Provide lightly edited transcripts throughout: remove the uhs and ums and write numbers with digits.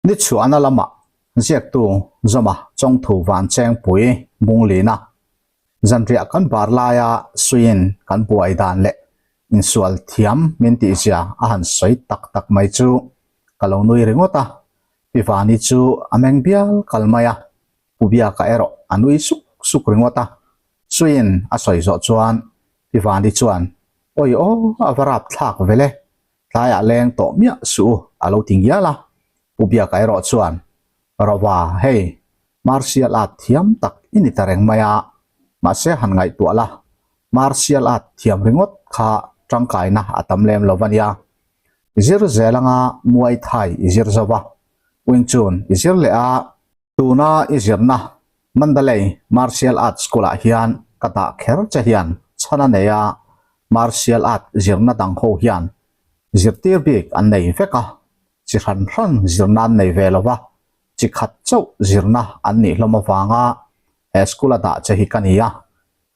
Ni chhuahna lamah ziaktu Zawma Chawngthu Vanchengpui Bunglina zanriah kan bar laia suiin kan buai dan leh insual thiam min tihzia a han sawi tak tak mai chu ka lo nui ringawt a, Pi Vani chu a meng bial kal mai a, Pu Biaka erawh a nui suk suk ringawt a, suiin a sawi zawh chuan Pi Vani chuan, Awi aw, a va rap thlak vele, tlaiah leng tawh miah suh u a lo ti ngial a, Pu Biaka erawh chuan, Rova, hei, martial art thiam tak i ni ta reng mai a, mahse han ngaihtuah la, martial art thiam ringawt kha tangkaina a tam lem lo va nia. I zir zel anga Muay Thai i zir zo va, Wing Chun i zir leh a, Tuna i zirna Mandalay Martial Arts School-ah hian ka dah kher che hian chhan a nei a, martial art zirna dang ho hian zirtir bik an nei vek a, chi hran hran zirna an nei ve lo va, chi khat chauh zirna an nih hlawm avanga he school-a dah che hi ka ni a,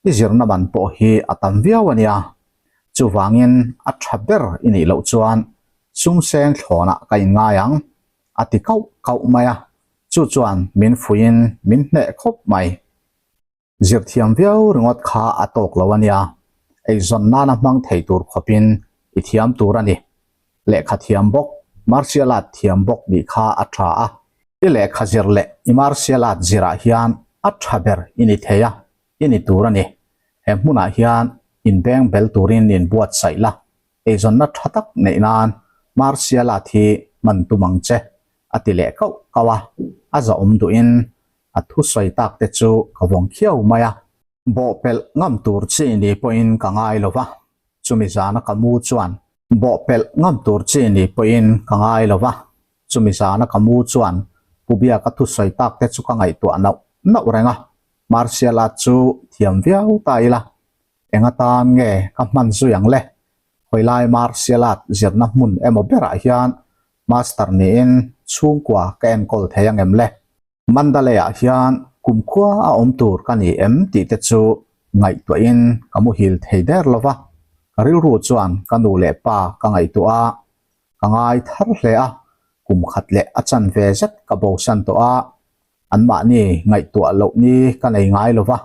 i zirna man pawh hi a tam viau a nia. Chuvangin a tha ber i nih loh chuan sumseng thlawnah ka inngai ang. A ti kauh kauh mai a, chu chuan min fuiin min hneh khawp mai. Zirthiam viau ringawt kha a tawk lo a nia, eizawn nana hmang thei tur khawpin i thiam tur a ni. Lehkha thiam bawk, martial art thiam bawk nih kha a tha a, i lehkha zir leh i martial art zirah hian a tha ber i ni thei a, i ni tur a ni. He hmunah hian inbeng bel turin inbuatsaih la, Eizawnna tha tak neih nan Martial art hi hman tum ang che, a ti leh kauh kauh a, a zahawm duhin a thusawi tak te chu ka vawng khiau mai a. Bawhpelh ngam tur chi ni pawhin ka ngai lo va, chumi zana ka mu chuan Bawhpelh ngam tur chi ni pawhin ka ngai lo va, chumi zana ka mu chuan Pu Biaka thusawi tak te chu ka ngaihtuah nauh nauh reng a, Martial art chu thiam viau ta ila Eng atan nge ka hman zui ang le? Khawilai martial art zirna hmun emaw berah hian master niin chhungkua ka enkawl thei ang em le? Mandalay-ah hian kumkhua a awm tur ka ni em tih te chu ngaihtuahin ka muhil thei der lo va, ka rilru chuan ka nu leh pa ka ngaihtuah a, ka ngai thar hle a, kum khat leh a chanve zet ka bosan tawh a, anmahni ngaihtuah loh ni ka nei ngai lo va.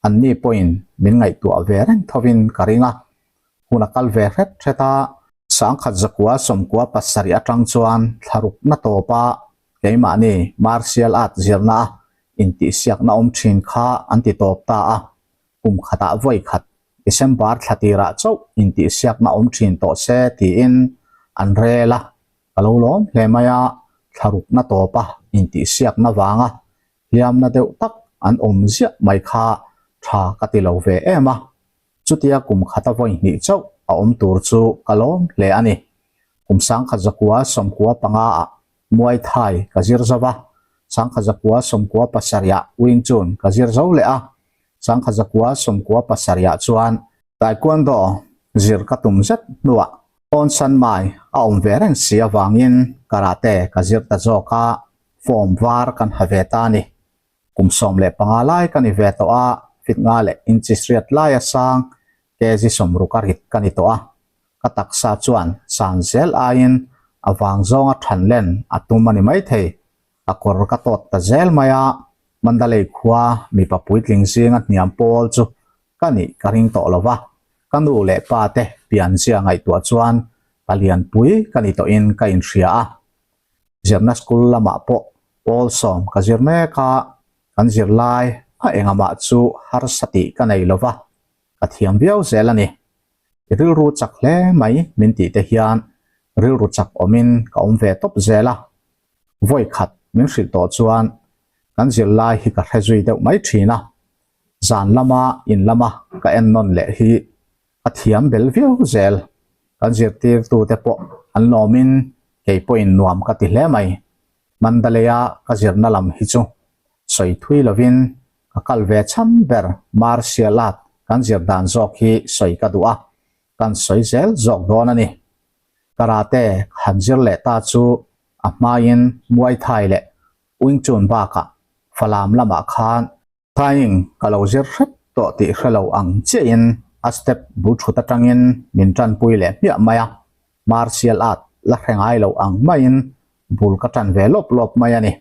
Anni pawhin min ngaihtuah ve reng thovin ka ring a, hun a kal ve hret hret a, sangkhat zakua sawmkua pasarih atang chuan thlarukna tawpa keimahni martial art zirna a intihsiakna awm thin kha an ti tawp ta a, kum khatah vawi khat December thla tirah chauh intihsiakna awm thin tawh se tiin an rel a, ka lo lawm hle mai a, thlarukna tawpa intihsiakna vanga hliamna deuh tak an awm ziah mai kha tha ka ti lo ve em a, chutia kum khata vawi hnih chauh a awm tur chu ka lawm hle a ni. Kum sangkhat zakua sawmkua panga ah Muay Thai ka zir zo va, sangkhat zakua sawmkua pasarih ah Wing Chun ka zir zo leh a, sangkhat zakua sawmkua pasarih ah chuan Taekwondo zir ka tum zet hnuah Awn San Mai a awm ve reng si avangin Karate ka zir ta zawk a, Form var kan ha ve ta a ni. Kum 15 lai ka ni ve tawh a, fit nga leh inches riat laia sang kg 60 a rit ka ni tawh a. Ka taksa chuan san zel aiin a vang zawnga than len a tum a ni maithei. Ka kawr ka tawt ta zel mai a, Mandalay khua mipa puitling zinga hniam pawl chu ka nih ka ring tawh lo va, ka nu leh pa te pianzia ngaihtuah chuan palianpui ka ni tawhin ka inhria a. Zirna school lamah pawh pawl sawm ka zir mek a, kan zirlai a engamah chu harsa tih ka nei lo va, ka thiam viau zel a ni. I rilru chak hle mai min tih te hian rilru chak awmin ka awm ve tawp zel a, vawi khat min hrilh tawh chuan kan zirlai hi ka hre zui deuh mai thin a, zan lama in lama ka en nawn leh hi Ka thiam bel viau zel. Kan zirtirtute pawh an lawmin kei pawhin nuam ka ti hle mai. Mandalay-a ka zirna lam hi chu sawi thui lovin ka kal ve chhan ber martial art kan zir dan zawk hi sawi ka duh a, kan sawi zel zawk dawn a ni. Karate ka han zir leh ta chu a hmain Muay Thai leh Wing Chun bakah Falam lamah khan. Thaing ka lo zir hrep tawh tih hre lo ang chiahin a step bul thut atangin min tanpui leh hmiah mai a, martial art la hre ngai lo ang maiin bul ka tan ve lawp lawp mai a ni.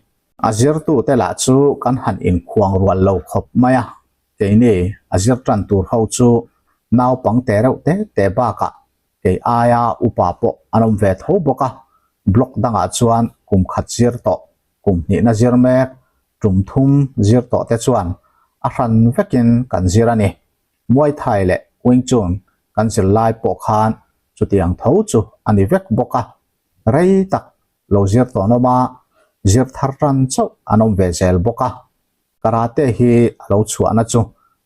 A zirtute lah chu kan han inkhuang rual lo khawp mai a, keini a zir tan tur ho chu naupang te reuh te te bakah kei aia upa pawh an awm ve tho bawk a, block dangah chuan kum khat zir tawh kum hnihna zir mek tum thum zir tawh te chuan a hran vekin kan zir a ni. Muay Thai leh Wing Chun kan zir lai pawh khan chutiang tho chu a ni vek bawk a, rei tak lo zir tawh an awm a, zir thar tan chauh an awm ve zel bawk a. Karate hi a lo chhuahna chu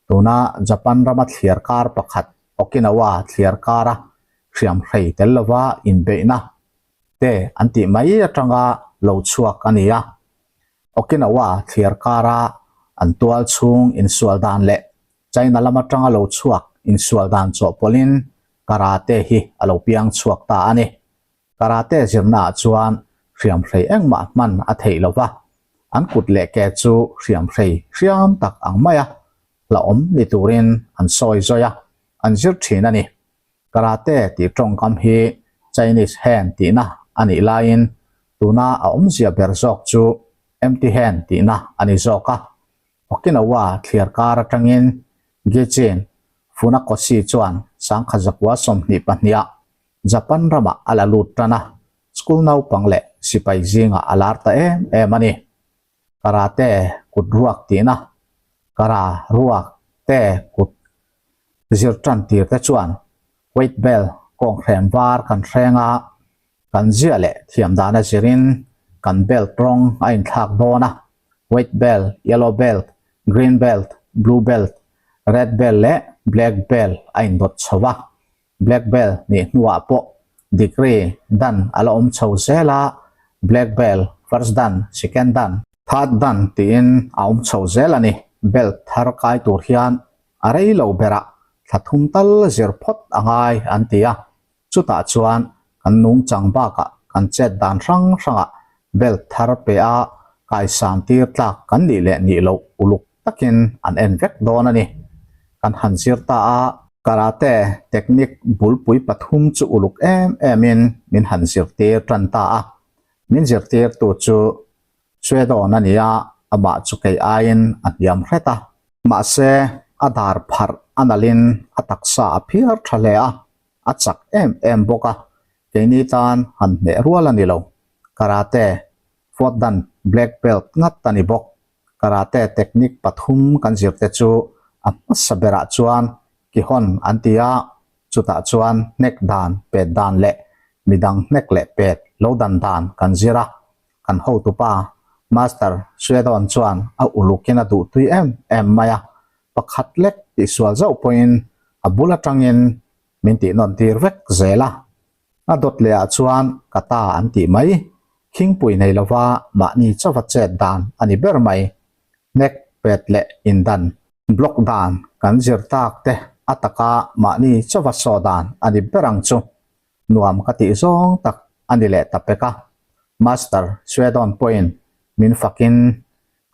tuna Japan rama thliar kar pakhat Okinawa thliar kara hriamhrei tel lova inbeihna te an tih mai atanga lo chhuak a ni a. Okinawa thliar kara an tual chhung insual dan leh China lam atanga lo chhuak insual dan chawhpawlhin karate hi a lo piang chhuak ta a ni. Karate zirnaah chuan hriamhrei engmah hman a theih lo va, an kut leh ke chu hriamhrei hriam tak ang maia hlauhawm ni turin an sawi zawi a, an zir thin a ni. Karate tih tawngkam hi Chinese hand tihna a nih laiin tuna a awmzia ber zawk chu empty hand tihna a ni zawk a. Okinawa thliar kar atangin Gichin Funakoshi chuan sangkhat zakua 22 ah Japan ramah a la lut tan a, school naupang leh sipai zingah a lar ta em em a ni. Karate kut ruak tihna, kara ruak te kut zir tan tir te chuan white belt kawnghren var kan hreng a, kan ziah leh thiam dana zirin kan belt rawng a inthlak dawn a, white belt, yellow belt, green belt, blue belt, red belt leh black belt a indawt chho a. Black belt nih hnuah pawh degree dan a la awm chho zel a, black belt, first dan, second dan, third dan tiin a awm chho zel a ni. Belt thar kai tur hian a rei lo berah thla thum tal zir phawt a ngai an ti a, chutah chuan kan nungchang bakah kan chet dan hrang hrangah belt thar pe a kaisan tir tlak kan nih leh nih loh uluk takin an en vek dawn a ni. Kan han zir ta a, karate technique bulpui pathum chu uluk em emin min han zirtir tan ta a. Min zirtirtu chu Suedawn a ni a, amah chu kei aiin a hniam hret a. Mahse, a dar pharh a nalhin a taksa a phiar tha hle a, a chak em em bawk a, keini tan han hneh rual a ni lo. Karate, fourth dan black belt ngat a ni bawk. Karate technique pathum kan zirte chu a hmasa berah chuan Kihon an ti a, chutah chuan hnek dan, pet dan leh midang hnek leh pet lo dan dan kan zir a. Kan hotupa Master Suedon chuan a ulukin a duhtui em em mai a, pakhat lek tihsual zauh pawhin a bul atangin min tihnawn tir vek zel a. A dawt leh ah chuan ka ta an tih mai, khingpui nei lova mahni chauha chet dan a ni ber mai. Hnek pet leh indan, block dan kan zir tak te a taka mahni chauha saw dan a ni ber ang chu. Nuam ka tih zawng tak a ni leh ta pek a. Master Swedon pawhin min fakin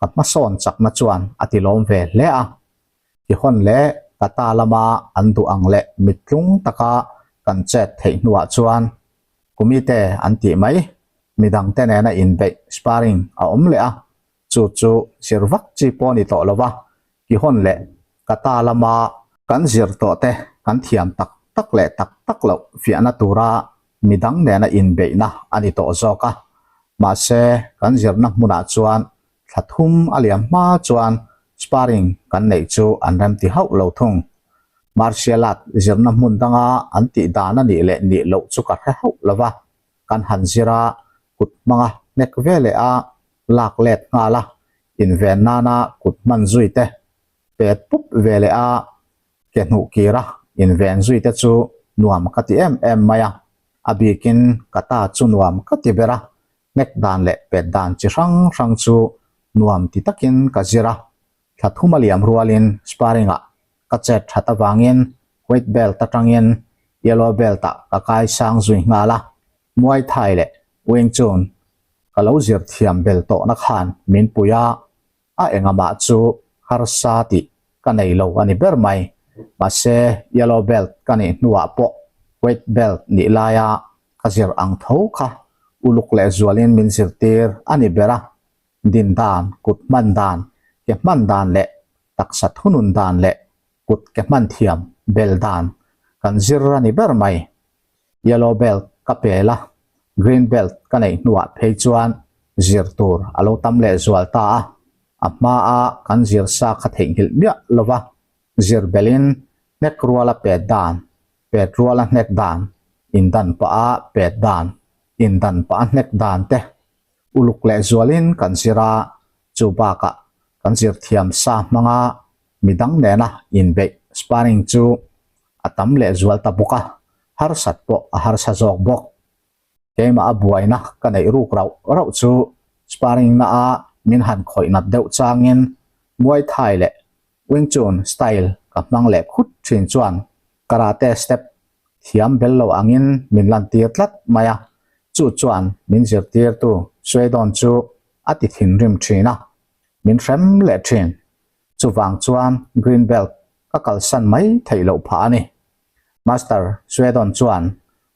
ka hmasawn chakna chuan a ti lawm ve hle a. Tihawn leh Tata lama an duh ang leh mittlung taka kan chet theih hnuah chuan Kumite an tih mai, midangte nena inbeih, sparring, a awm leh a, chu chu zir vak chi pawh a ni tawh lo va, Tihawn leh Tata lama kan zir tawh te kan thiam tak tak leh tak tak loh fiahna tura midang nena inbeihna a ni tawh zawk a, mahse kan zirna hmunah chuan Thla thum a liam hma chuan sparring kan neih chu an remti hauh lo thung. Martial art zirna hmun danga an tih dan a nih leh nih loh chu ka hre hauh lo va, kan han zir a, kut hmanga hnek ve leh a, lak let nghal a, inven nana kut hman zui te, pet pup ve leh a, ke hnuh kir a, inven zui te chu nuam ka ti em em mai a, a bikin ka ta chu nuam ka ti ber a, Hnek dan leh pet dan chi hrang hrang chu nuam ti takin ka zir a, thla thum a liam rualin sparring ah ka chet that avangin white belt atangin yellow belt ah ka kai sang zui nghal a, Muay Thai leh Wing Chun ka lo zir thiam bel tawhna khan min pui a, a engamah chu Harsa tih ka nei lo a ni ber mai. Mahse, yellow belt ka nih hnuah pawh white belt nih laia ka zir ang tho kha uluk leh zualin min zirtir a ni ber a. Din dan, kut hman dan, ke hman dan leh taksa thunun dan leh kut ke hman thiam bel dan kan zir a ni ber mai. Yellow belt ka pel a, green belt ka neih hnuah phei chuan zir tur a lo tam leh zual ta a, a hmaa kan zir sa kha theihnghilh miah lo va, zir belhin hnek ruala pet dan, pet ruala hnek dan, indan pah a pet dan, indan pah a hnek dan te uluk leh zualin kan zir a, chu bakah kan zir thiam sa hmanga midang nena inbeih sparring chu a tam leh zual ta bawk a, harsat pawh a harsa zawk bawk. Keimah a buaina ka neih ruk rauh rauh chu sparring na a min han khawih nat deuh changin Muay Thai leh Wing Chun style ka hmang leh khut thin chuan karate step thiam bel lo angin min lantir tlat mai a, chu chuan min zirtirtu Swedon chu a ti thinrim thin a, min hrem leh thin. Chuvang chuan green belt ka kalsan mai theih loh phah a ni. Master Swedon chuan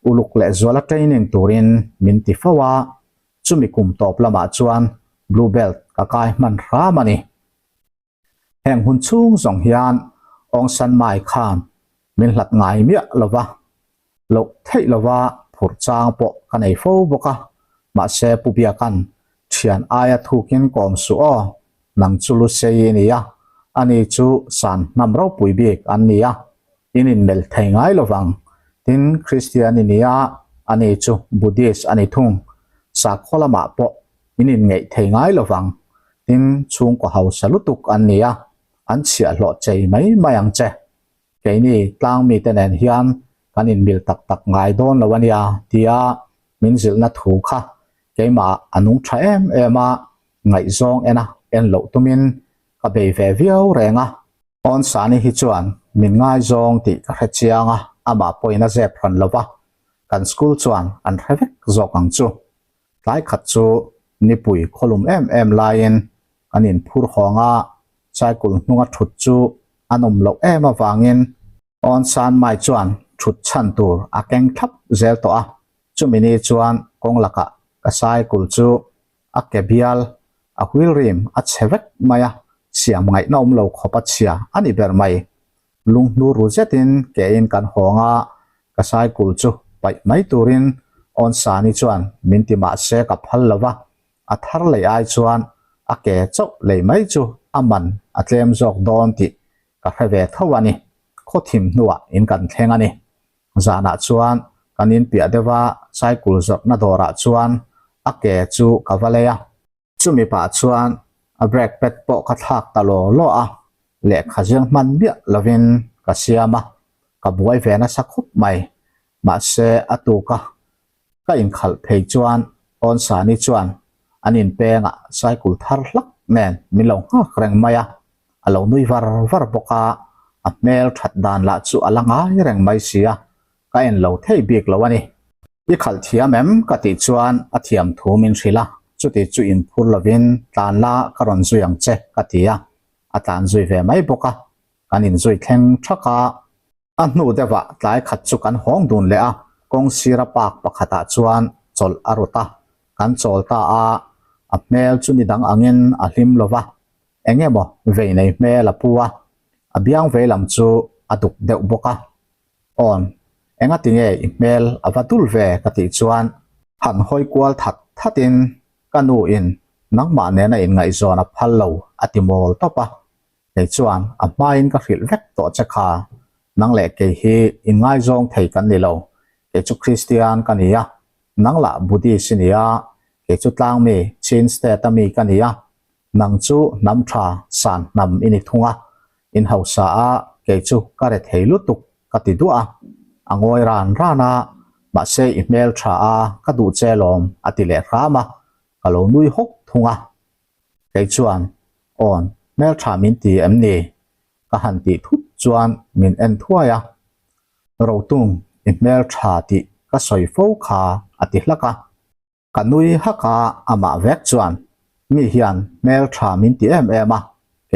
uluk leh zuala training turin min ti fo a, chumi kum tawp lamah chuan blue belt ka kai hman hram a ni. Heng hun chhung zawng hian Aung San Mai khan min hlat ngai miah lo va, loh theih lova phurh chang pawh ka nei fo bawk a, mahse Pu Biakan thian aia thukin kawm suh aw, nang chu Lusei i ni a, ani chu san hnam ropui bik an ni a, in inmelh thei ngai lovang, tin Kristian i ni a, ani chu Buddhist a ni thung, sakhaw lamah pawh in inngeih thei ngai lovang, tin chhungkaw hausa lutuk an ni a, an chhiahhlawh chei mai mai ang che. Keini tlang mite nen hian kan inmil tak tak ngai dawn lo a nia tia min zilhna thu kha keimah a nung tha em em a, ngaihzawng ena en loh tumin ka bei ve viau reng a. Awnsani hi chuan min ngaizawng tih ka hre chiang a, amah pawhin a zep hran lo va, kan school chuan an hre vek zawk ang chu. Tlai khat chu nipui khawlum em em laiin kan inphur hawng a, cycle hnunga thut chu a nawm loh em avangin Awn San Mai chuan thut chhan tur a keng thlap zel tawh a, chumi ni chuan kawng lakah ka cycle chu a ke bial, a wheel rim a chhe vek mai a, siam ngaihna awm lo khawp a chhia a ni ber mai. Lunghnu ru zetin kein kan hawng a, ka cycle chu paih mai turin Awn Sani chuan min ti mahse ka phal lo va, a thar lei ai chuan a ke chauh lei mai chu a man a tlem zawk dawn tih ka hre ve tho a ni. Khaw thim hnuah in kan thleng a ni. Zanah chuan kan inpiah deuh a, cycle zawrhna dawrah chuan a ke chu ka va lei a. Chumi pah chuan a brake pad pawh ka thlak ta law law a, lehkha zir hman miah lovin ka siam a, ka buai ve nasa khawp mai. Mahse a tuk a, ka inkhalh phei chuan Awnsani chuan an inpengah cycle thar hlak nen min lo nghak reng mai a, a lo nui var var bawk a, a hmel that dan lah chu a la ngai reng mai si a, ka en lo thei bik lo a ni. I khalh thiam em? ka tih chuan a thiam thu min hrilh a, chuti chu inphur lovin tlan la ka rawn zui ang che ka ti a, a tlan zui ve mai bawk a, kan inzui thleng thak a. A hnu deuhah tlai khat chu kan hawng dun leh a, kawng sira park pakhatah chuan chawlh a rut a, kan chawl ta a, a hmel chu ni dang angin a hlim lo va, eng emaw vei nei hmel a pu a, a biang vei lam chu a duk deuh bawk a. Awn, enga tinge i hmel a va dul ve ka tih chuan han hawi kual that that in ka nu in nangmah nena inngaihzawn a phal lo a ti mawl tawp a, kei chuan a hmain ka hrilh vek tawh che kha, nang leh kei hi inngaizawng thei kan ni lo, kei chu Kristian ka ni a, nang lah Buddhist i ni a, kei chu tlangmi Chin state a mi ka ni a, Nang chu hnam tha san hnam i ni thung a, in hausa a kei chu ka re thei lutuk ka ti duah a, a ngawi ran ran a, mahse i hmel tha a ka duh che lawm a ti leh hram a, ka lo nui hawk thung a. Kei chuan, Awn, hmel tha min ti em ni? Ka han tih thut chuan min en thuai a, Rotung i hmel tha tih ka sawi fo kha a ti hlak a. Ka nui hak a, amah vek chuan mi hian hmel tha min ti em em a,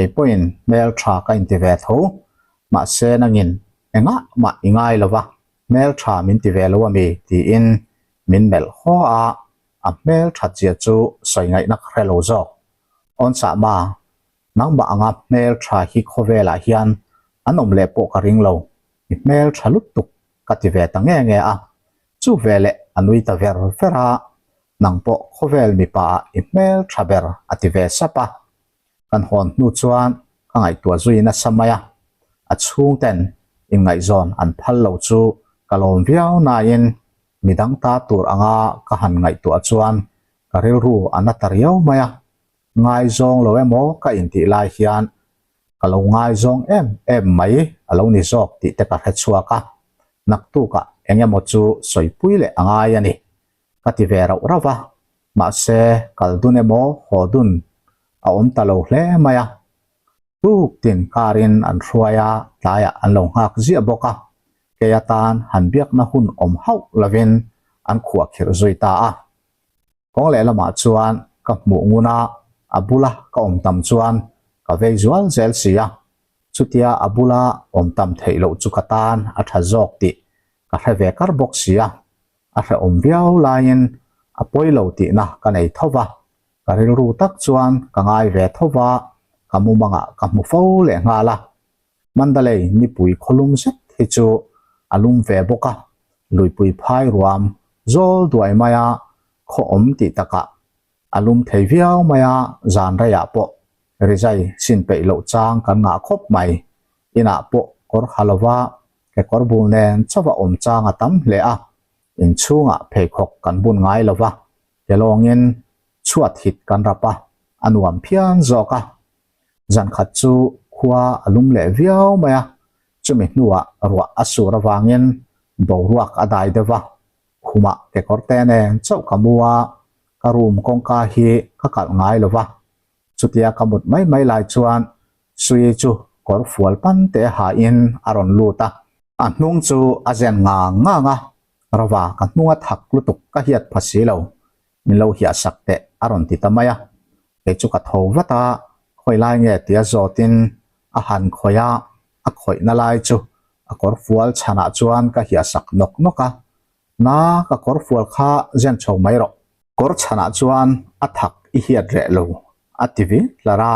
Kei pawhin hmeltha ka inti ve tho, mahse nangin engah mah i ngai lo va, hmeltha min ti ve lo a mi? tiin min melh haw a, a hmelthat zia chu sawi ngaihna ka hre lo zawk. Awnsahma, nangmah anga hmeltha hi khawvelah hian an awm leh pawh ka ring lo, i hmeltha lutuk ka ti ve ta nge nge a, chu veleh a nui ta ver ver a, nang pawh khawvel mipa ah i hmel tha ber a ti ve sap a. Kan hawn hnu chuan ka ngaihtuah zui nasa mai a, a chhungten inngaihzawn an phal lo chu ka lawm viau nain midang ta tur anga ka han ngaihtuah chuan ka rilru a na ta riau mai a, ngaizawng lo emaw ka intih lai hian ka lo ngaizawng em em mai a lo ni zawk tih te ka hre chhuak a, naktukah eng emaw chu sawipui leh a ngai a ni. Ka ti ve rauh rauh a, mahse kal dun emaw haw dun a awm ta lo hle mai a. Tuk tin karin an hruai a, tlaiah an lo nghak ziah bawk a, kei atan han biakna hun awm hauh lovin an khuah khirh zui ta a. Kawng lehlamah chuan ka hmuh ngun a, a bula ka awm tam chuan ka vei zual zel si a, chutia a bula awm tam theih loh chu ka tan a tha zawk tih ka hre ve kar bawk si a, a hrehawm viau laiin a pawi lo tihna ka nei tho va, ka rilru tak chuan ka ngai ve tho va, ka mumangah ka hmu fo lehnghal a. Mandalay nipui khawlum zet hi chu a lum ve bawk a, luipui phai ruam zawl duai maia khaw awm tih takah a lum thei viau mai a, zan reiah pawh rizai sin peih loh chang kan ngah khawp mai. Inah pawh kawr ha lova kekawr bul nen chauha awm chang a tam hle a, inchhungah pheikhawk kan bun ngai lova, kelawngin chhuat hit kan rap a, a nuam phian zawk a. Zan khat chu khua a lum leh viau mai a, chumi hnuah ruah a sur avangin boruak a dai deuh a, khumah kekawr te nen chauh ka mu a, ka room kawngka hi ka kalh ngai lo va, chutia ka mut mai mai lai chuan Sui chu kawr fual pan te hain a rawn lut a, a hnung chu a zen ngang ngang a, Rava ka hnung a thak lutuk ka hiat pha si lo, min lo hiah sak teh a rawn ti ta mai a, kei chu ka tho vat a, khawi lai nge tia zawtin a han khawih a, a khawihna lai chu a kawr fual chhanah chuan ka hiah sak nawk nawk a, Na ka kawr fual kha zen chho mai rawh. Kawr chhanah chuan a thak i hiat reh lo a ti vi hlar a,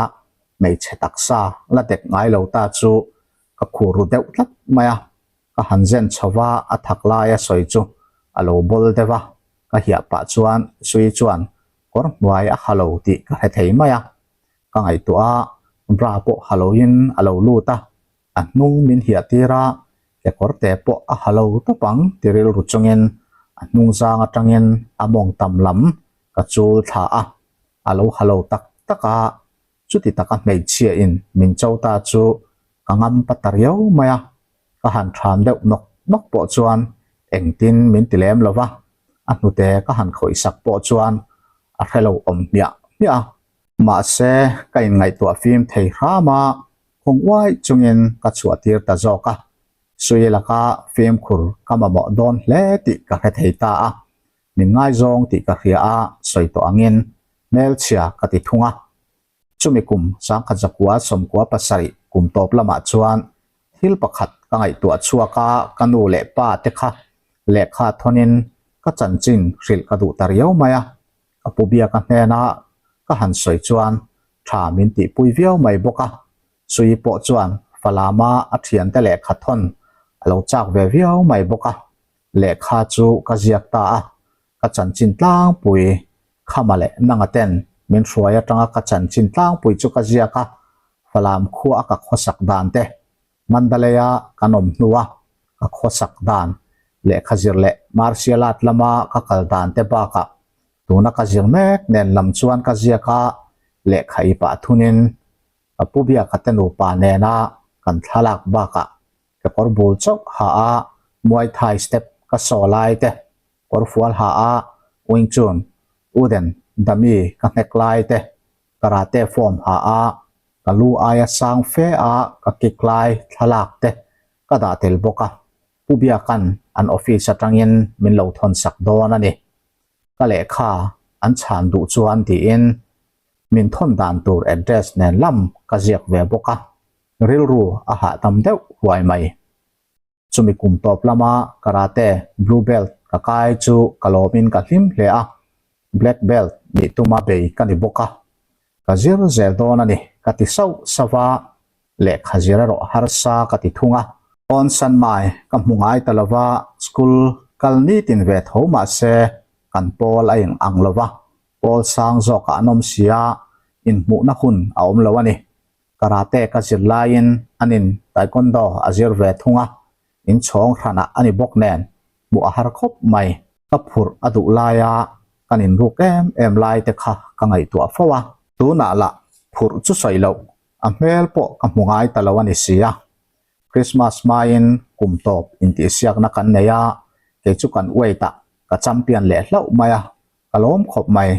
hmeichhe taksa la dek ngai lo ta chu ka khur ru deuh tlat mai a. Ka han zen chho va, a thak lai a sawi chu a lo bawl deuh a, ka hiah pah chuan Sui chuan kawr hnuai a ha lo tih ka hre thei mai a. Ka ngaihtuah a, bra pawh ha loin a lo lut a, a hnung min hiah tir a, kekawr te pawh a ha lo tawp ang ti rilru chungin a hnung zang atangin a mawng tam lam ka chul thla a, a lo ha lo tak tak a, Chuti taka hmeichhia in min cho ta chu ka ngam pa ta riau mai a, ka han ṭham deuh nawk nawk pawh chuan engtin min ti lem lo va, a hnute ka han khawih sak pawh chuan a hre lo awm hmiah hmiah a. Mahse, ka inngaihtuah fim thei hram a, khawng uai chungin ka chhuah tir ta zawk a, Sui laka fimkhur ka mamawh dawn hle tih ka hre thei ta a, Min ngaizawng tih ka hria a, sawi tawh angin hmelchhia ka ti thung a. Chumi kum 1997 kum tawp lamah chuan thil pakhat ka ngaihtuah chhuak a, ka nu leh pa te kha lehkha thawnin ka chanchin hrilh ka duh ta riau mai a. Ka pu biaka hnena ka han sawi chuan tha min tihpui viau mai bawk a. Sui pawh chuan Falama a thiante lehkha thawn a lo chak ve viau mai bawk a. Lehkha chu ka ziak ta a, ka chanchin tlangpui Khama leh Nanga ten min hruai atanga ka chanchin tlangpui chu ka ziak a, Falam khua a ka khawsak dan te, Mandalay a kan awm hnu a ka khawsak dan, lehkha zir leh martial art lama ka kal dan te bakah tuna ka zir mek nen lam chuan ka ziak a, lehkha i pah thunin ka pu biaka te nupa nena kan thlalak bakah Kekawr bul chauh ha a Muay Thai step ka saw lai te, kawr fual ha a Wing Chun, Uden, Dummy ka hnek lai te, Karate form ha a ka lu aia sang fe a ka kick lai thlalak te ka dah tel bawk a, Pu Biakan an office atangin min lo thawn sak dawn a ni. Ka lehkha an chhan duh chuan tiin. Min thawn dan tur address nen lam ka ziak ve bawk a, rilru a hahdam deuh huai mai. Chumi kum tawp lama karate blue belt ka kai chu ka lawmin ka hlim hle a, black belt nih tuma bei ka ni bawk a. Ka zir zel dawn a ni ka ti sauh sauh a, lehkha zir erawh harsa ka ti thung a. Awn san mai ka hmu ngai ta lo va, school kal nitin ve tho mah se kan pawl a ing ang lo va, pawl sang zawkah an awm si a, inhmuhna hun a awm lo a ni. Karate ka zir laiin anin Taekwondo a zir ve thung a, inchhawng hranah a ni bawk nen hmuh a har khawp mai. Ka phurh a duh laia kan inruk em em lai te kha ka ngaihtuah fo a. Tunah lah phurh chu sawi loh, a hmel pawh ka hmu ngai ta lo a ni si a. Christmas hmain kum tawp intihsiakna kan nei a, kei chu kan weight ah ka champion leh hlauh mai a, ka lawm khawp mai.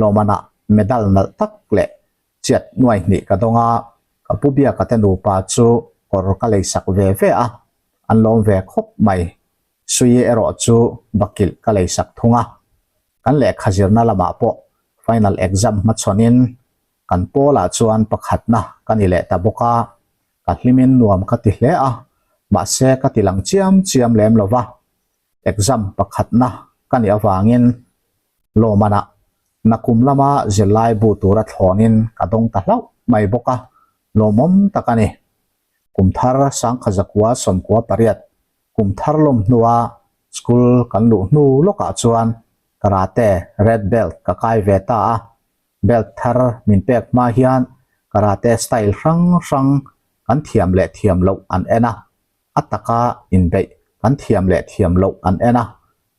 Lawmanah medal nalh tak leh chiat nuai hnih ka dawng a, ka pu Biaka te nupa chu kawr ka leisak ve ve a, an lawm ve khawp mai. Suii erawh chu bakilh ka leisak thung a. Kan lehkha zirna lamah pawh final exam hmachhawnin kan pawlah chuan pakhatna ka ni leh ta bawk a, ka hlimin nuam ka ti hle a, mahse ka ti lang chiam chiam lem lo va. Exam pakhatna ka nih avangin Lawmanah nakum lama zirlai bu tura thlawnin ka dawng ta hlauh mai bawk a, lawmawm tak a ni. Kum thar sangkha zakua sawmkua pariat kum thar lawm hnua school kan luh hnu lawkah chuan karate red belt ka kai ve ta a, belt thar min pek hma hian karate style hrang hrang kan thiam leh thiam loh an en a, a taka inbeih kan thiam leh thiam loh an en a,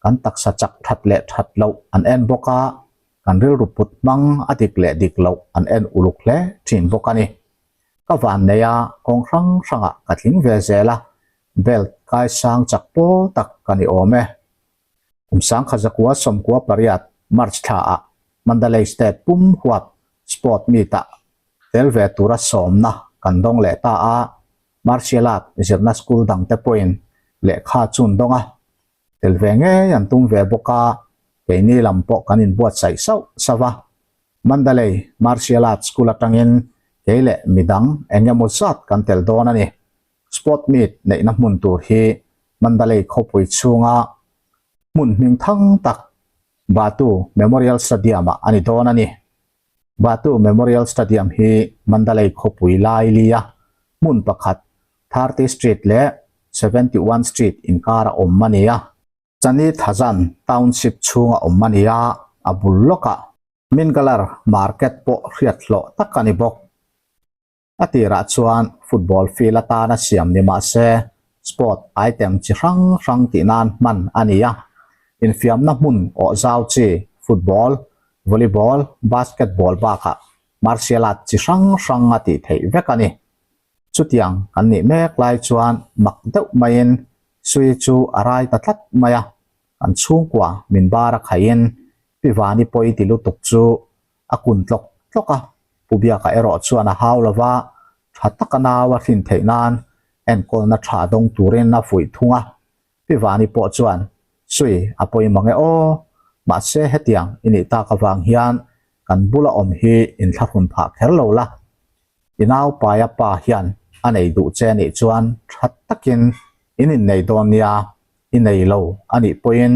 kan taksa chak that leh that loh an en bawk a, kan rilru put hmang a dik leh dik loh an en uluk hle thin bawk a ni. Ka van nei a, kawng hrang hrangah ka tling ve zel a, belt kaisang chak pawl tak ka ni awm e. Kum sangkha zakua sawmkua pariat March thlaah Mandalay State pum huap sport meet-ah tel ve tura sawmna kan dawng leh ta a, Martial art zirna school dangte pawhin lehkha chu an dawng a, tel ve ngei an tum ve bawk a, keini lam pawh kan inbuatsaih sauh sauh a. Mandalay Martial Art School atangin kei leh midang eng emaw zat kan tel dawn a ni. Sport meet neihna hmun tur hi Mandalay khawpui chhunga hmun hming thang tak Batu Memorial Stadium-ah a ni dawn a ni. Batu Memorial Stadium hi Mandalay khawpui lailia hmun pakhat 30 Street leh 71 Street inkara awm a ni a. Chani Thazan Township chhunga awm a ni a, a bul lawkah Mingalar Market pawh hriat hlawh tak a ni bawk. A tirah chuan football field atana siam ni mah se sport item chi hrang hrang tih nan hman a ni a. Infiamna hmun awh zau chi football, volleyball, basketball bakah martial art chi hrang hrang a tih theih vek a ni. Chutiang kan nih mek lai chuan mak deuh maiin Sui chu a rai ta tlat mai a, kan chhungkua min bar a khaihin Pi Vani pawi ti lutuk chu a kun tlawk tlawk a, Pu Biaka erawh chuan a hau lo va, tha taka nau a hrin theih nan enkawlna tha dawng turin a fuih thung a. Pi Vani pawh chuan, Sui, a pawi mang e aw, mahse hetiang i nih tak avang hian kan bula awm hi inthlahrun phah kher lo la. I naupaia pa hian a nei duh che nih chuan tha takin in innei dawn nia, i nei lo a nih pawhin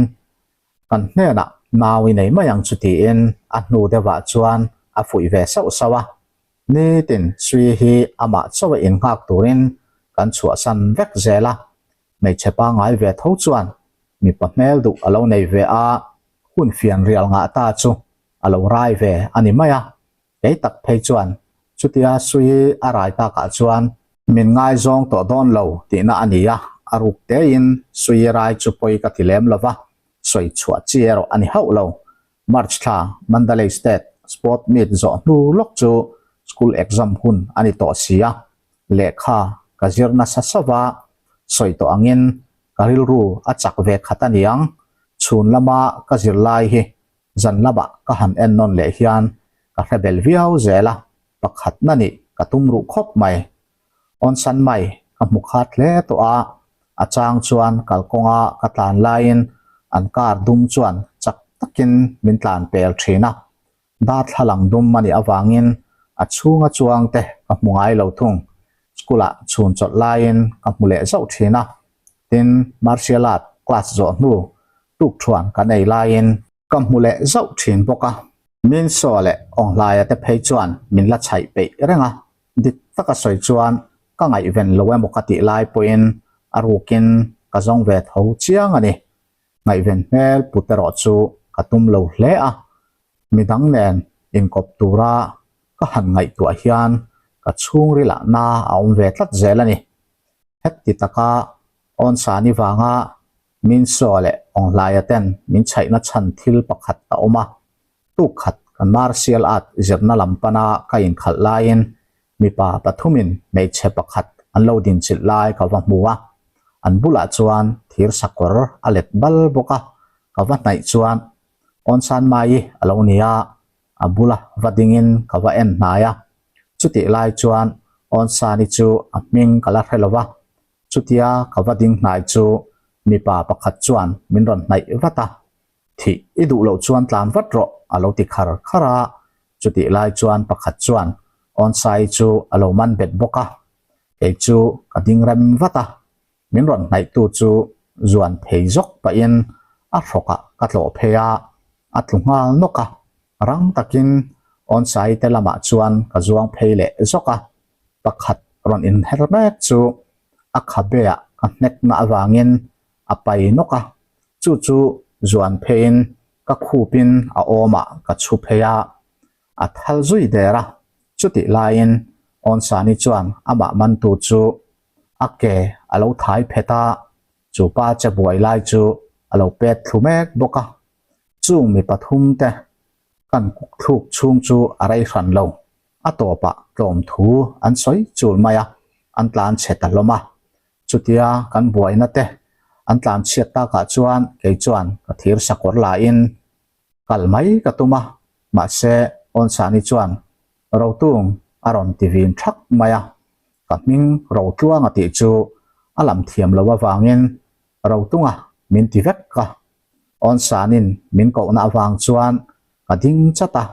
Kan hnenah nau i nei mai ang chu tiin a hnu deuhah chuan a fuih ve sauh sauh a. Nitin Sui hi amah chaw a innghak turin kan chhuahsan vek zel a. Hmeichhe pangngai ve tho chuan mipa hmel duh a lo nei ve a, hun fian rial ngah ta chu a lo rai ve a ni mai a. Kei tak phei chuan chutia Sui a rai takah chuan min ngaizawng tawh dawn lo tihna a ni a, a ruk tein Sui rai chu pawi ka ti lem lo va, sawi chhuah chi erawh a ni hauh lo. March thla Mandalay State Sport Meet zawh hnu lawk chu school exam hun a ni tawh si a, lehkha ka zir nasa sauh va, sawi tawh angin ka rilru a chak ve khat a niang, chhun lama ka zirlai hi Zan lamah ka han en nawn leh hian ka hre bel viau zel a, pakhatna nih ka tum ruh khawp mai. Awnsan mai ka hmu khat hle tawh a, a chang chuan kalkawnga ka tlan laiin an car dum chuan chak takin min tlan pel thin a. Darthlalang dum a nih avangin a chhunga chuang te ka hmu ngai lo thung. School-ah chhun chawlh laiin ka hmu leh zauh thin a. Tin, martial art class zawh hnu tukthuan kan ei laiin ka hmu leh zauh thin bawk a. Minsaw leh Awnghlaia te phei chuan min la chhaih peih reng a, dik taka sawi chuan ka ngaihven lo emaw ka tih lai pawhin a rukin ka zawng ve tho chiang a ni. Ngaihven hmel put erawh chu ka tum lo hle a, midang nen inkawp tura ka han ngaihtuah hian ka chhungrilah na a awm ve tlat zel a ni. Heti taka Awnsani vanga Minsaw leh Awnghlaia ten min chhaihna chhan thil pakhat a awm a, tuk khat kan martial art zirna lam pana ka inkhalh laiin mipa pathumin hmeichhe pakhat an lo dinchilh lai ka va hmu a, an bulah chuan thir sakawr a let bal bawk a, ka va hnaih chuan Awnsan Mai a lo ni a, a bula va dingin ka va en hnai a, chutih lai chuan Awnsani chu a hming ka la hre lo va, Chutia ka va ding hnai chu mipa pakhat chuan min rawn hnaih vat a, Thih i duh loh chuan tlan vat rawh a lo ti khar khar a, chutih lai chuan pakhat chuan Onsai chu a lo man bet bawk a, kei chu ka ding rem vat a, min rawn hnaihtu chu zuan phei zawk pahin a hrawkah ka tlawh phei a, a tlu nghal nawk a, rang takin Onsai te lamah chuan ka zuang phei leh zawk a, pakhat rawn inher mek chu a khabeah ka hnekna avangin a pai nawk a, chu chu zuan pheiin ka khupin a awmah ka chhu phei a, a thal zui der a, chutih laiin Awnsani chuan amah mantu chu a ke a lo thai phet a, chu pa che buai lai chu a lo pet thlu mek bawk a, chung mi pathum te kan kuk thluk chhung chu a rei hran lo. A tawpah tlawm thu an sawi chul mai a, an tlan chhe ta hlawm a. Chutia kan buaina te an tlan chhiat takah chuan kei chuan ka thir sakawr lain kal mai ka tum a, mahse Awnsani chuan Rotung a rawn ti vin thak mai a, ka hming Rotluanga tih chu a lam thiam lo avangin Rotunga min ti vek a, Awnsanin min kohna avang chuan ka ding chat a,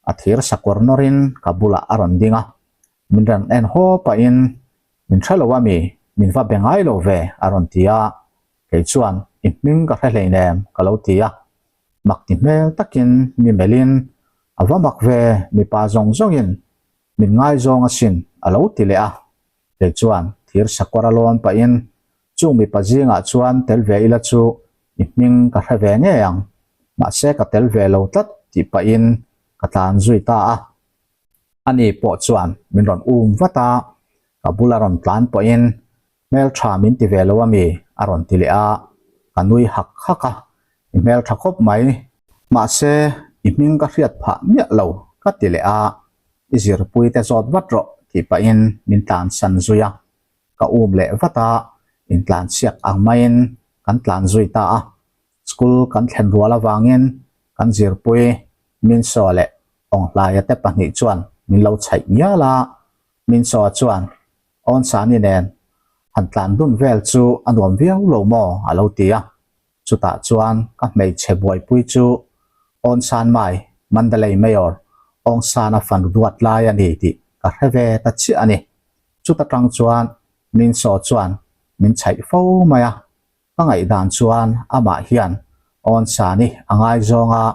a thir sakawr nawrin ka bulah a rawn ding a, min rawn en haw pahin, Min hre lo a mi, min va be ngai lo ve a rawn ti a, kei chuan i hming ka hre hleinem ka lo ti a, mak ti hmel takin mi melhin, A va mak ve, mipa zawng zawngin min ngaizawng asin a lo ti leh a, kei chuan thir sakawr a lawn pahin Chung mipa zingah chuan tel ve ila chu i hming ka hre ve ngei ang, mahse ka tel ve lo tlat tih pahin ka tlan zui ta a. Ani pawh chuan min rawn um vat a, ka bula rawn tlan pawhin hmeltha min ti ve lo ami a rawn ti leh a, ka nui hak hak a, i hmeltha khawp mai, mahse i hming ka hriat phah miah lo ka ti leh a, i zirpui te zawt vat rawh tih pahin min tlansan zui a. Ka um leh vat a, intlan chhiak ang maiin kan tlan zui ta a. School kan thlen rual avangin kan zirpui Minsaw leh Awnghlaia te pahnih chuan min lo chhaih ngial a. Minsaw chuan Awnsani nen han tlan dun vel chu a nuam viau lo maw a lo ti a. Chutah chuan ka hmeichhe buaipui chu Awnsan Mai, Mandalay Mayor, Awngsana fanu duat lai a ni tih ka hre ve ta chiah a ni. Chuta tang chuan Minsaw chuan min chhaih fo mai a, ka ngaihdan chuan amah hian Awnsani a ngaizawng a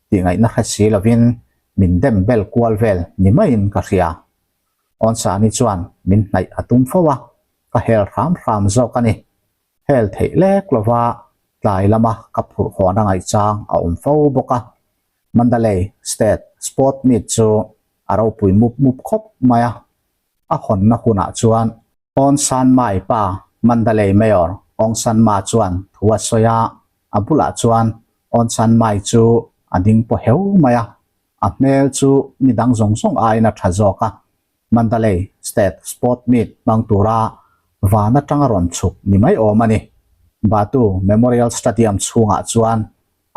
tih ngaihna hre si lovin min dem bel kual vel ni maiin ka hria. Awnsani chuan min hnaih a tum fo a, ka hel hram hram zawk a ni. Hel theih lek lova tlai lama ka phurh hawn a ngaihchang a awm fo bawk a. Mandalay State Sport Meet chu a ropui mup mup khawp mai a, a hawnna hunah chuan Aung San Mai pa Mandalay Mayor Aung San Ma chuan thu a sawi a, a bulah chuan Aung San Mai chu a ding paw heu mai a, a hmel chu ni dang zawng zawng aiin a tha zawk a, Mandalay State Sport Meet hmang tura van atanga rawn chhuk ni mai awm a ni. Batu Memorial Stadium chhungah chuan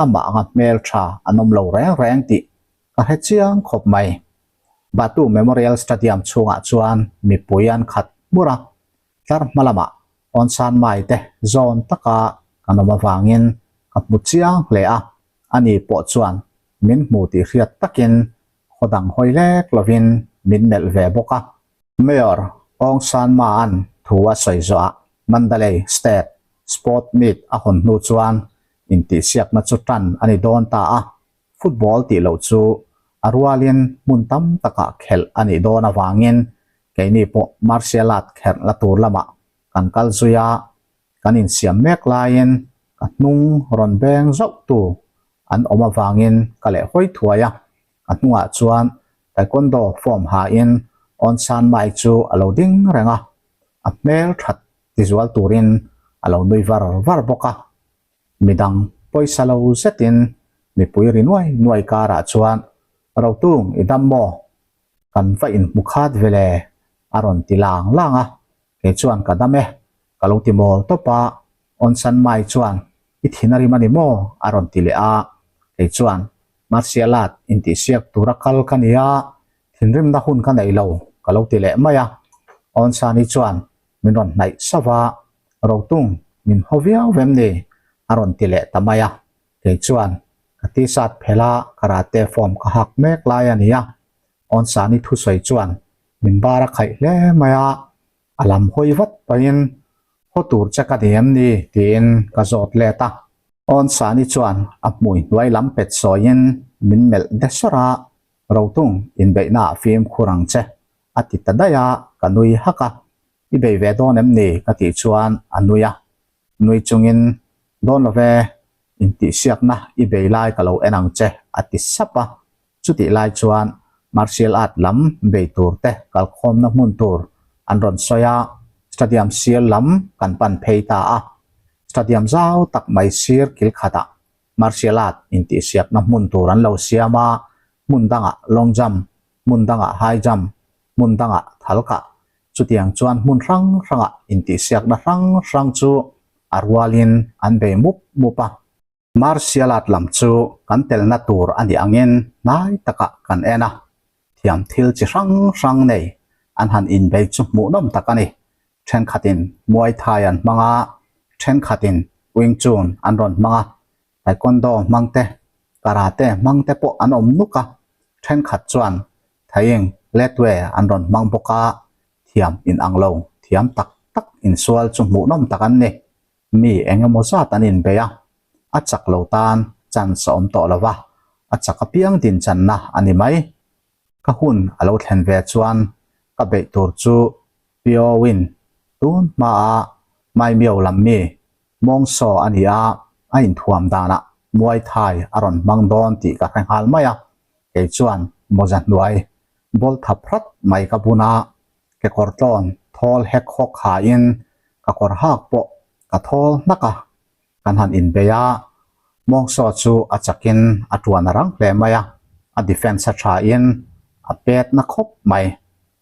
amah anga hmel tha an awm lo reng reng tih ka hre chiang khawp mai. Batu Memorial Stadium chhungah chuan mipui an khat hmur a, tlar hma lamah Awnsan Mai te zawn taka kan awm avangin ka hmu chiang hle a, ani pawh chuan min hmu tih hriat takin. Khaw dang hawi lek lovin min melh ve bawk a. Mayor Aung San Ma-a'n thu a sawi zawhah Mandalay State Sport Meet a hawn hnu chuan intihsiakna chu tan a ni dawn ta a. Football tih loh chu a rualin hmun tam takah khelh a nih dawn avangin keini pawh martial art kherh la tur lamah kan kal zui a, kan insiam mek laiin ka hnung rawn beng zauh tu an awm avangin ka leh hawi thuai a, ka hnungah chuan taekwondo form hain Awnsan Mai chu a lo ding reng a, a hmel that tizual turin a lo nui var var bawk a. Midang pawisa lo zetin mipui ri nuai nuai karah chuan Rotung i dam maw? Kan va inhmu khat vele a rawn ti lang lang a, kei chuan ka dam e, ka lo ti mawl tawp a, Onsan Mai chuan i thin a rim a ni maw? a rawn ti leh a, kei chuan Martial art intihsiak tura kal ka ni a, thinrimna hun ka nei lo ka lo ti leh mai a, Onsani chuan min rawn hnaih sauh a, Rotung min haw viau vem ni? a rawn ti leh ta mai a, kei chuan ka t-shirt phelh a karate form ka hak mek lai a ni a, Onsani thusawi chuan min bar a khaih hle mai a, a lam hawi vat pahin haw tur che ka ni em ni tiin ka zawt let a. Onsani chuan a hmui hnuai lam pet sawiin min melh de sawr a, Rotung inbeihna ah fimkhur ang che a ti ta daih a, ka nui hak a, I bei ve dawn em ni? ka tih chuan a nui a, nui chungin Dawn lo ve, intihsiakna i bei lai ka lo en ang che a ti sap a, chutih lai chuan martial art lam bei tur te kalkhawmna hmun tur an rawn sawi a, stadium sir lam kan pan phei ta a, stadium zau tak mai sir kil khatah martial art intihsiakna hmun tur an lo siam a, hmun dangah long jump, hmun dangah high jump, hmun dangah thal kah, chutiang chuan hmun hrang hrangah intihsiakna hrang hrang chu a rualin an bei mup mup a. Martial art lam chu kan telna tur a nih angin hnai takah kan en a, thiam thil chi hrang hrang nei an han inbei chu hmuhnawm tak a ni. Thenkhatin Muay Thai an hmang a, thenkhatin Wing Chun an rawn hmang a, Taekwondo hmang te, Karate hmang te pawh an awm nuk a, thenkhat chuan Thaing Letwe an rawn hmang bawk a, thiam in ang lo, thiam tak tak insual chu hmuhnawm tak an ni. Mi eng emaw zat an inbei a, a chak lo tan chance a awm tawh lo va, a chak apiang dinchanna a ni mai. Ka hun a lo thlen ve chuan ka beih tur chu Piowin tun hmaa Maimiau lam mi Mawngsaw a ni a, a inthuam danah Muay Thai a rawn hmang dawn tih ka hre nghal mai a, kei chuan mawza hnuai ball tha phrat mai ka bun a, kekawr tlawn thawl hek hawk hain ka kawr hak pawh ka thawl hnak a, kan han inbei a, Mawngsaw chu a chakin a tuan a rang hle mai a, a defence a thain a pet na khawp mai,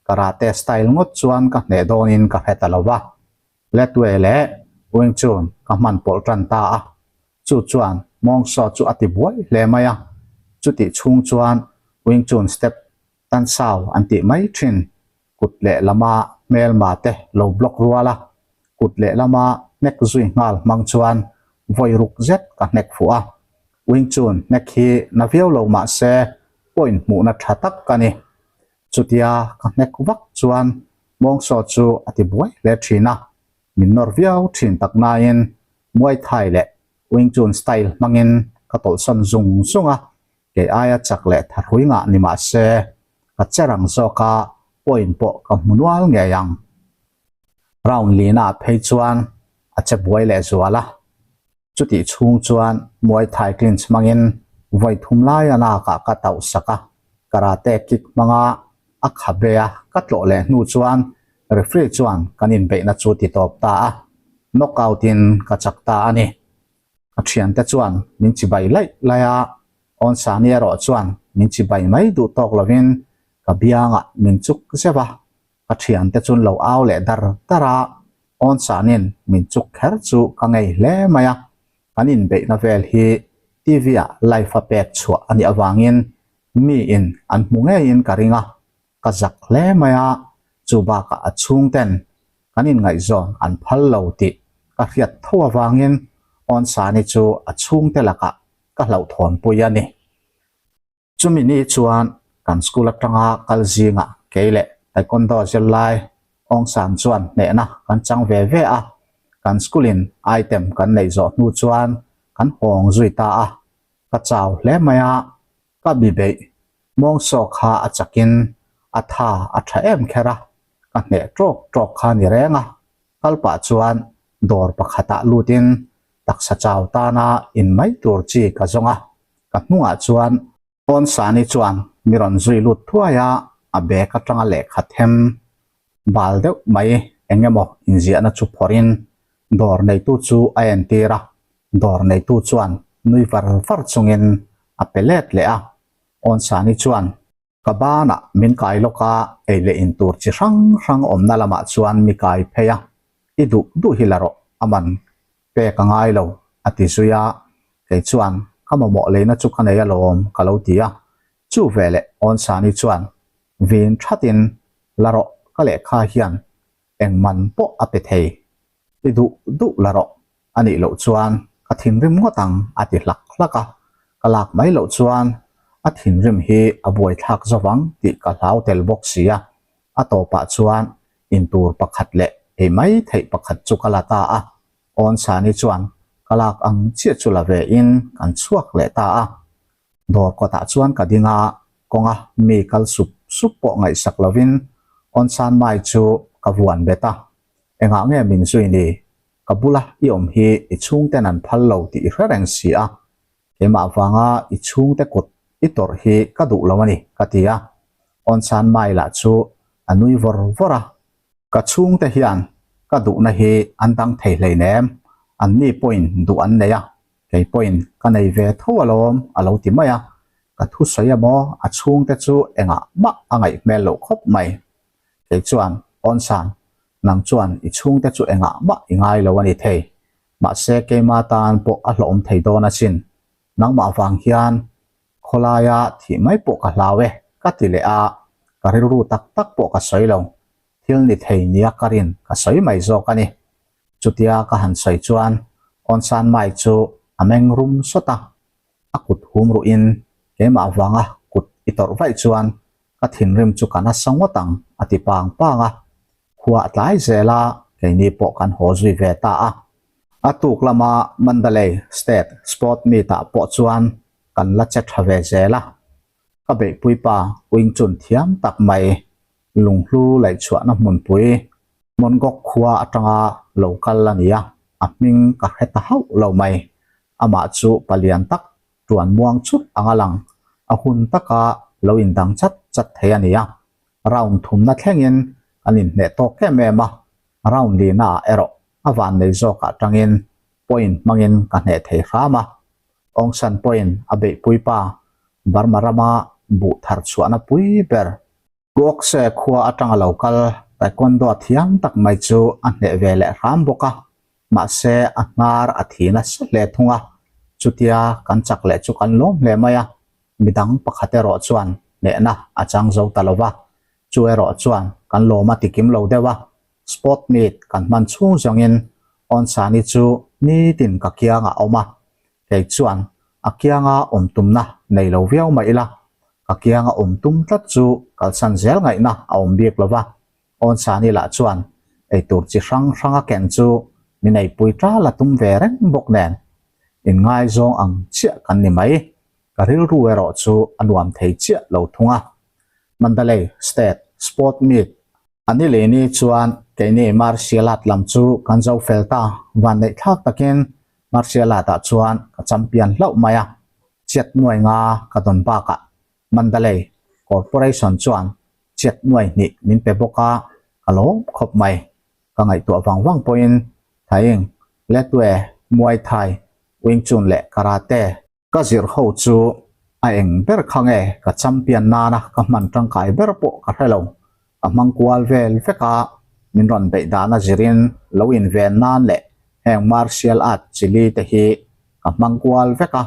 karate style ngawt chuan ka hneh dawnin ka hre ta lo va, Letway leh Wing Chun ka hman pawlh tan ta a, chu chuan Mawngsaw chu a ti buai hle mai a, chutih chhung chuan Wing Chun step tan sau an tih mai thin, kut lehlama hmelma te lo block rual a, kut lehlama hnek zui nghal hmang chuan vawi ruk zet ka hnek fuh a, Wing Chun hnek hi na viau lo mah se point hmuhna tha tak ka ni. Chutia ka hnek vak chuan Mawngsaw chu a ti buai hle thin a, min nawr viau thin tak nain Muay Thai leh Wing Chun style hmangin ka tawlhsawn zung zung a, kei aia chak leh thahrui ngah ni mah se ka che rang zawk a, point pawh ka hmu nual ngei ang. Round lina ah phei chuan a che buai leh zual a, chutih chhung chuan Muay Thai clinch hmangin vawi thum lai a nakah ka tauh sak a, karate kick hmanga a khabe a ka tlawh leh hnu chuan referee chuan kan inbeihna chu ti tawp ta a, knockout in ka chak ta a ni. Ka thiante chuan min chibai laih laih a, Awnsani erawh chuan min chibai mai duh tawk lovin ka biangah min chuk zeuh a, ka thiante chu an lo au leh dar dar a, Awnsanin min chuk kher chu ka ngei hle mai a, kan inbeihna vel hi TV ah live a pek chhuah a nih avangin miin an hmu ngeiin ka ring a, ka zak hle mai a, chu bakah a chhungten kan inngaihzawn an phal lo tih ka hriat tho avangin Awnsani chu a chhungte lakah ka hlauhthawnpui a ni. Chumi ni chuan Kan school atanga kal zingah kei leh Taekwondo zirlai Aung San chuan hnehna kan chang ve ve a, kan school in item kan neih zawh hnu chuan kan hawng zui ta a, ka chau hle mai a, ka bi beih mawng saw kha a chakin a tha a tha em kher a, ka hneh tawk tawk kha ni reng a, kal pah chuan dawr pakhatah lutin taksa chau tana in mai tur chi ka zawng a, ka hnungah chuan Pawnsani chuan mi rawn zui lut thuai a, a bag atanga lehkha them bal deuh mai eng emaw inziahna chu phawrhin dawr neitu chu a entir a, dawr neitu chuan nui var var chungin a pe let leh a. Pawnsani chuan ka banah min kai lawk a, ei leh in tur chi hrang hrang awmna lamah chuan mi kai phei a, i duh duh hi la rawh a man pek a ngai lo, a ti zui a, kei chuan ka mamawh leina chu ka nei alawm ka lo ti a, chu veleh Awnsani chuan vin thatin la rawh ka lehkha hian eng man pawh a pe thei, i duh duh la rawh a nih loh chuan ka thinrim ngawt ang a ti hlak hlak a, ka lak mai loh chuan a thinrim hi a buaithlak zo vang tih ka hlau tel bawk si a, a tawpah chuan intur pakhat leh ei mai theih pakhat chu ka la ta a, Awnsani chuan ka lak ang chiah chu la ve in kan chhuak leh ta a. Dawr kawtah chuan ka ding a, kawnga mi kal sup sup pawh ngaihsak lovin Awnsan mai chu ka vuan bet a, engah nge min zui ni, ka bula i awm hi i chhungten an phal lo tih i hre reng si a, Keimah vanga i chhungte kut i tawrh hi ka duh lo a ni, ka ti a. Awnsan Mai lah chu a nui vawr vawr a. Ka chhungte hian ka duhna hi an dang thei hleinem, anni pawhin duh an nei a, kei pawhin ka nei ve tho alawm, a lo ti mai a. Ka thusawi emaw a chhungte chu engah mah a ngaih hmel loh khawp mai. Kei chuan, Awnsan, nang chuan i chhungte chu engah mah i ngai lo a ni thei. Mahse keima tan pawh a hlawhawm thei dawn asin. Nangmah vang hian khawlaia thih mai pawh ka hlau e, ka ti leh a, ka rilru tak tak pawh ka sawi lo. Thil ni thei nia ka rin ka sawi mai zawk a ni. Chutia ka han sawi chuan Awnsan Mai chu a meng rum sawt a, a kut hum ruhin keimah vanga kut i tawrh vaih chuan ka thinrim chu ka nasa ngawt ang a ti pang pang a, khua a tlai zel a, keini pawh kan haw zui ve ta a. A tuk lama Mandalay State Sport Meet ah pawh chuan kan la che tha ve zel a, ka beihpui pa Wing Chun thiam tak mai lunghlu laihchhuahna hmunpui Mongok khua atanga lo kal a ni a, a hming ka hre ta hauh lo mai, amah chu palian tak tuan muang chut anga lang, a hun taka lo indang chat chat thei a ni a. Round thumna thlengin kan inhneh tawk em em a, round lina ah erawh a van nei zawkah tangin point hmangin ka hneh thei hram a. Aung San pawhin a beihpui pa Burma rama buh thar chhuahna pui ber Kuokse khua atanga lo kal Taekwondo thiam tak mai chu a hneh ve leh hram bawk a, mahse a hnar a thi nasa hle thung a, chutia kan chak leh chu kan lawm hle mai a, midang pakhat erawh chuan hnehna a chang zo ta lo va, chu erawh chuan kan lawm a tikim lo deuh a, sport meet kan hman chhung zawngin Awnsani chu nitin ka kiangah a awm a, Kei chuan a kianga awm tumna nei lo viau mah ila, ka kianga awm tum tlat chu kalsan zel ngaihna a awm bik lo va. Awnsani lah chuan eitur chi hrang hrang a ken chu min eipui tal a tum ve reng bawk nen, inngaizawng ang chiah kan ni mai. Ka rilru erawh chu a nuam thei chiah lo thung a. Mandalay State Sport Meet A ni leh ni chuan keini martial art lam chu kan zo fel ta, vanneih thlak takin martial art ah chuan ka champion hlauh mai a, chiat nuai nga ka dawn bakah Mandalay Corporation chuan chiat nuai hnih min pe bawk a, ka lawm khawp mai. Ka ngaihtuah vang vang pawhin Thaing, Letwe, Muay Thai, Wing Chun leh Karate, Ka zir ho chu a eng ber kha nge ka champion nana ka hman tangkai ber pawh ka hre lo. Ka hmang kual vel vek a, min rawn beih dana zirin lo inven nan leh heng martial art chili te hi ka hmang kual vek a,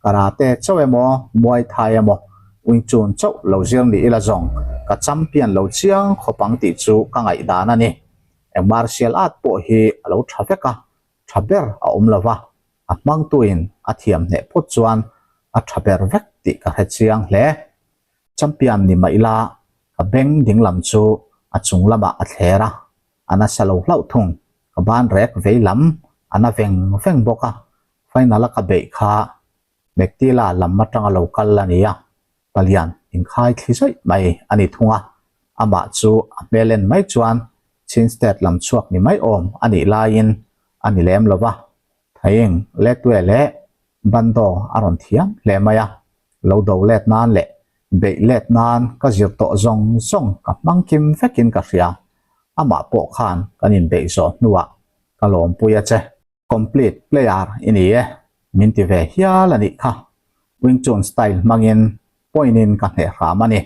karate chauh emaw Muay Thai emaw Wing Chun chauh lo zir ni ila zawng ka champion lo chiang khawp ang tih chu ka ngaihdan a ni. Eng martial art pawh hi a lo tha vek a, tha ber a awm lo va, a hmangtuin a thiam hneh phawt chuan a tha ber vek tih ka hre chiang hle. Champion ni mah ila ka beng dinglam chu a chung lamah a thler a, a nasa lo hlauh thung. Ka ban rek vei lam a na veng veng bawk a, final a ka beih kha Mektila lam atanga lo kal a ni a, palian inkhai thli zawih mai a ni thung a, amah chu a hmel en mai chuan Chin State lam chhuak ni mai awm a nih laiin a ni lem lo va, Thaing Letwe leh Bando a rawn thiam hle mai a, lo do let nan leh beih let nan ka zir tawh zawng zawng ka hmang kim vekin ka hria, amah pawh khan kan inbeih zawh hnuah ka lawmpui a che. Complete player i ni e, min ti ve hial a nih kha. Wing Chun style hmangin point in ka hneh hram a ni.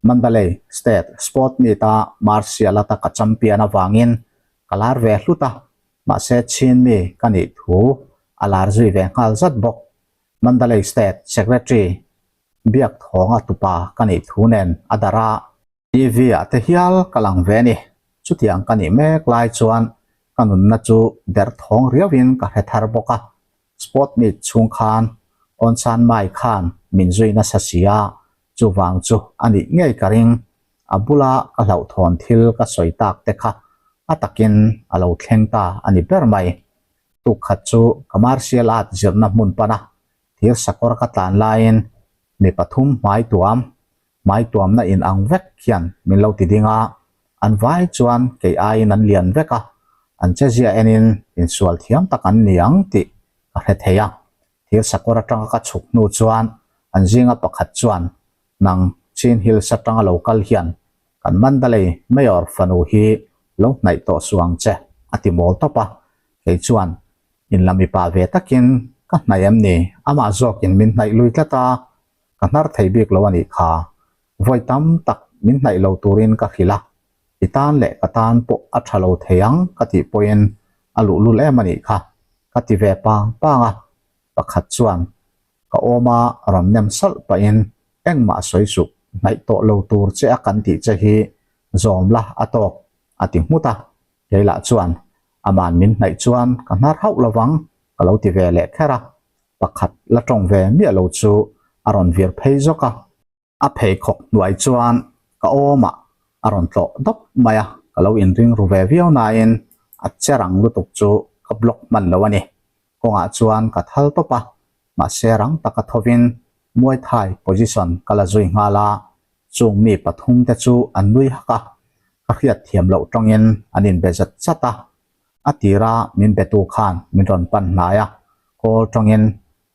Mandalay State Sport Meet a Martial ata ka champion avangin ka lar ve hlut a, mahse Chin mi ka nih thu a lar zui ve nghal zat bawk. Mandalay State Secretary Biak Thawnga tupa ka nih thu nen a darh a. TV ah te hial ka lang ve a ni. Chutiang ka nih mek lai chuan ka nunna chu der thawng riauhin ka hre thar bawk a. Sport meet chhung khan Awnsan Mai khan min zui nasa si a, chuvang chu a nih ngei ka ring. A bula ka hlauhthawn thil ka sawi tak te kha a takin a lo thleng ta a ni ber mai. Tukkhat chu ka martial art zirna hmun pana thir sakawr ka tlan laiin mi pathum hmai tuam Hmai tuamna in ang vek hian min lo ti ding a, an vai chuan kei aiin an lian vek a, an chezia enin insual thiam tak an ni ang tih ka hre thei a. Thir sakawr atanga ka chhuk hnu chuan an zinga pakhat chuan, Nang Chin Hills atanga lo kal hian kan Mandalay Mayor fanu hi lo hnaih tawh suh ang che, a ti mawl tawp a. Kei chuan in la mipa ve takin ka hnaih em ni? Amah zawkin min hnaih lui tlat a, Ka hnar thei bik lo a nih kha. Vawi tam tak min hnaih lo turin ka hrilh a, i tan leh ka tan pawh a tha lo thei ang ka tih pawhin a luhlul em a nih kha, ka ti ve pang pang a. Pakhat chuan ka awm a rawn nem salh pahin engmah sawi suh, hnaih tawh lo tur che a kan tih che hi zawm la a tawk, a ti nghut a. Keilah chuan aman min hnaih chuan ka hnar hauh lovang ka lo ti ve leh kher a. Pakhat la tawng ve miah lo chu a rawn vir phei zawk a. A pheikhawk hnuai chuan ka awmah a rawn tlawh dawp mai a, ka lo inring ru ve viau nain a che rang lutuk chu ka block hman lo a ni. Kawngah chuan ka thal tawp a, mahse rang taka thovin Muay Thai position ka la zui nghal a, chung mi pathum te chu an nui hak a, ka hriat thiam loh tawngin an inbe zat zat a. A tira min betu khan min rawn pan hnai a, kawl tawngin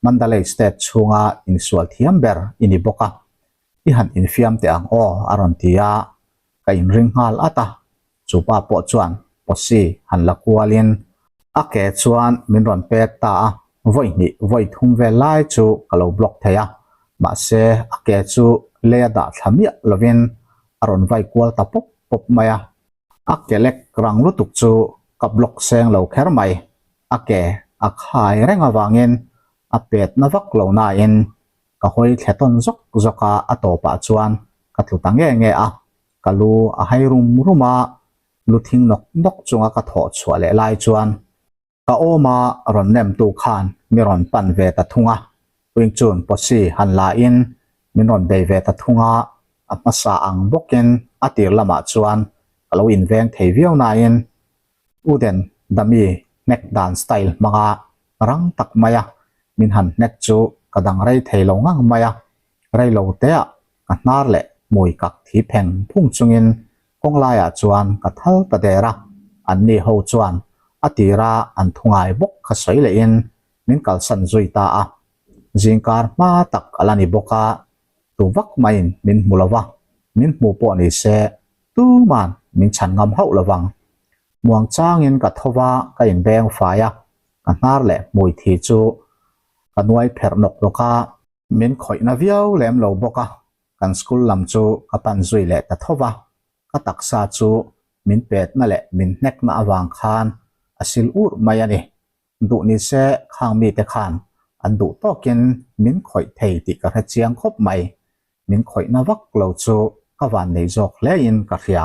Mandalay State chhunga insual thiam ber i ni bawk a, i han infiam teh ang aw a rawn ti a, ka inring nghal at a, chu pa pawh chuan posi han la kualin a ke chuan min rawn pek ta a, vawi hnih vawi thum vel lai chu ka lo block thei a, mahse a ke chu lei a dah thla miah lovin a rawn vai kual ta pawp pawp mai a. A ke lek rang lutuk chu ka block seng lo kher mai. A ke a khai reng avangin a pet na vak lo nain ka hawi thle tawn zawk zawk a, a tawpah chuan ka tlu ta nge nge a. Ka lu a hai rum rum a, lu thing nawk nawk chunga ka thawh chhuah leh lai chuan Ka awma rawn nemtu khan mi rawn pan ve ta thung a, Wing Chun pawsi han la in min rawn bei ve ta thung a, a hmasa ang bawkin a tir lamah chuan ka lo inveng thei viau nain Uden Dami hnek dan style hmanga rang tak maia min han hnek chu ka dang rei thei lo ngang mai a, rei lo teah ka hnar leh hmui kak thi pheng phung chungin kawng laiah chuan ka thal ta der a, anni ho chuan a tira an thu ngai bawk kha sawi lehin min kalsan zui ta a. Zingkar hma tak a la ni bawk a, tu vak maiin min hmu lo va, min hmu pawh ni se tuman min chhan ngam hauh lo vang. Muang changin ka tho va, ka inbeng fai a, ka hnar leh hmui thi chu ka nuai pherh nawk nawk a. Min khawihna viau lem lo bawk a, kan school lam chu ka pan zui leh ta tho va, ka taksa chu min petna leh min hnekna avang khan a sil ur mai a ni. Duh ni se khang mite khan an duh tawkin min khawih thei tih ka hre chiang khawp mai. Min khawihna vak lo chu ka van nei zawk hlein ka hria.